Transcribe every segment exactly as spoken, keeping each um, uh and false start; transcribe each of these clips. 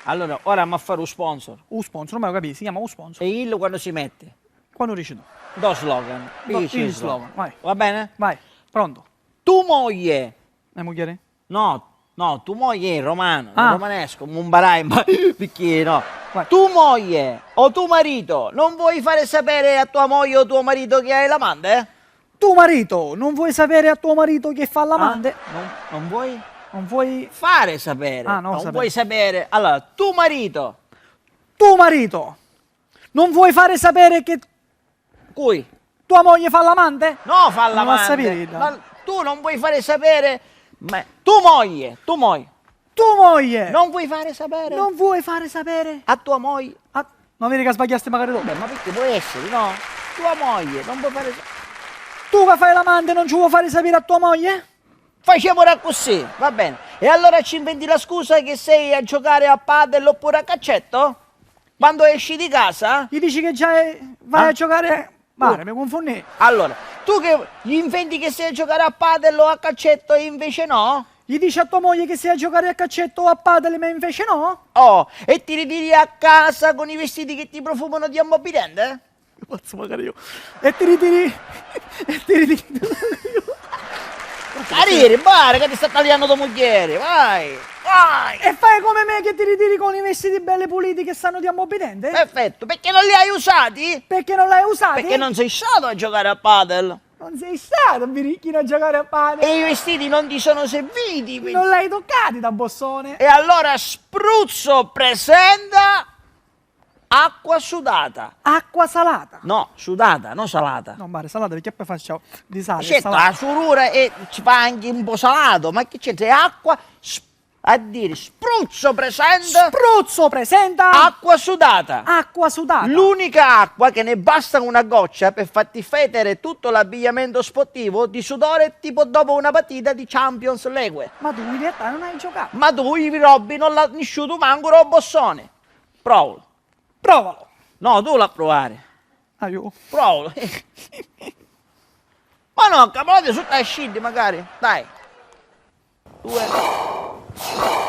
Allora, ora amma a fari u sponsor. U sponsor, ma lo capì, si chiama u sponsor. E illu quannu si metti? Quannu dici tu. Do slogan. Do, dici il slogan, vai. Va bene? Vai, pronto. Tu moglie. Me mugghieri? No, no, tu moglie è in romano, in romanesco, mu mparai, ma picchì no? Vai. Tu moglie o tu marito non vuoi fare sapere a tua moglie o tuo marito che hai l'amante? Tu marito, non vuoi sapere a tuo marito che fa l'amante? Ah, non, non vuoi? Non vuoi fare sapere. Ah, no, non sapere. Vuoi sapere. Allora, tu marito. Tu marito, non vuoi fare sapere che Cui? Tua moglie fa l'amante? No, fa l'amante. Non ho sapito. Ma tu non vuoi fare sapere. Ma tu moglie, tu moglie. Tu moglie! Non vuoi fare sapere. Non vuoi fare sapere. A tua moglie. A... Non vedi che sbagliasti magari tu? Beh, ma perché può essere, no? Tua moglie, non vuoi fare sa-, tu che fai l'amante non ci vuoi fare sapere a tua moglie? Facemu accussì, va bene. E allora ci inventi la scusa che sei a giocare a padel oppure a caccetto? Quando esci di casa? Gli dici che già è, vai a giocare. Pare, mi confunnì. Allora, tu che gli inventi che sei a giocare a padel o a caccetto e invece no? Gli dici a tua moglie che sei a giocare a caccetto o a padel, ma invece no? Oh, e ti ritiri a casa con i vestiti che ti profumano di ammorbidente? Pazzo magari io. E ti ritiri. E ti ritiri. Ariri, pare che ti sta tagliando tua mugghieri, vai, vai. E fai come me che ti ritiri con i vestiti belli puliti che sanno di ammorbidente? Perfetto, perché non li hai usati? Perché non l'hai usati? Perché non sei stato a giocare a padel. Non sei stato, birichino, a giocare a padel. E i vestiti non ti sono serviti, quindi. Non l'hai toccati da bossone. E allora Spruzzo presenta Acqua sudata. Acqua salata. No, sudata, no salata. No, pare salata, perché poi faccio di sale. Certo, la surura e ci fa anche un po' salato, ma che c'entra? È acqua, s-, a dire, Spruzzo presenta. Spruzzo presenta. Acqua sudata. Acqua sudata. L'unica acqua che ne basta una goccia per farti fettere tutto l'abbigliamento sportivo di sudore tipo dopo una partita di Champions League. Ma tu in realtà non hai giocato. Ma tu i robbi non l'ha nisciutu manco ro bossone. Provalo. Provalo. No, tu l'ha pruvari. Ah, io. Provalo. Ma no, cavolati sotto ai scindi magari. Dai. Due.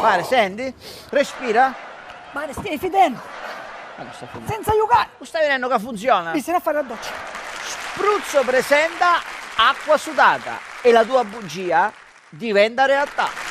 Pare, senti? Respira. Ma stai fidendo? Ma non sta fidendo. Senza giocare. Non sta vedendo che funziona? Mi sarà a fare la doccia. Spruzzo presenta acqua sudata e la tua bugia diventa realtà.